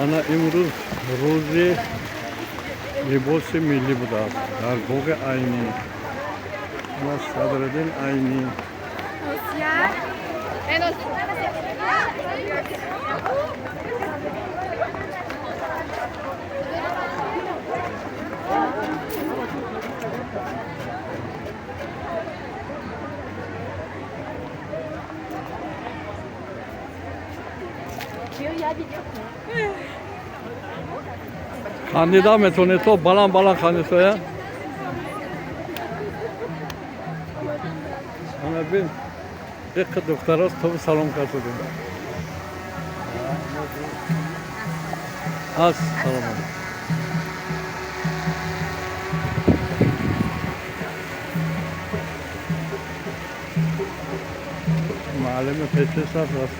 Ана имрӯз рӯзи либоси миллӣ будааст дар боғи Айнӣ. Ана Садриддин Айнӣ. Хандида метавонед, то баланд баланд хандисоя. Ана бин, иққа духтарост, то салом кардудем. Ассалому алайкум. Муаллими пешпеш аст,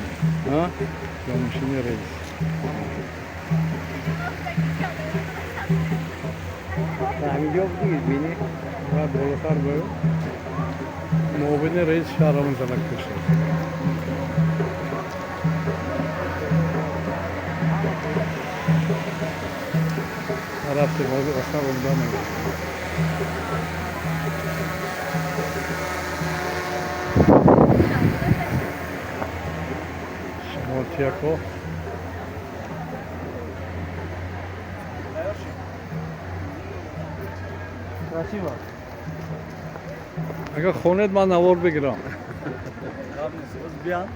ҷонишини раис. Ҳаминҷо будӣ, бини. Ва болотар бо муовини раиси шаҳрамон занак пешад. Рафтем, ҳозир асар омда мегӯям. Шамолтияко. Красиво. Агар хонед, ман навор бигирам. Биям.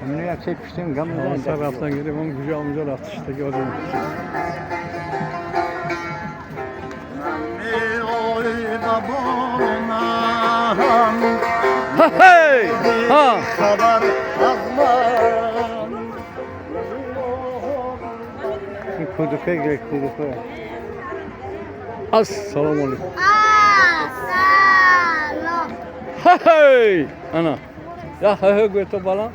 Ҳамин як чай пуштем, гам. Сар рафтан гирем, он куҷо, онҷо рафтиштаги одам. Ой бабонам. Hey! Ha! Хабар аз ман. Кудука гирек, кудука. Ассалому алайкум. Ассалом. Hey! Ана. Я хай гӯй, то баланд.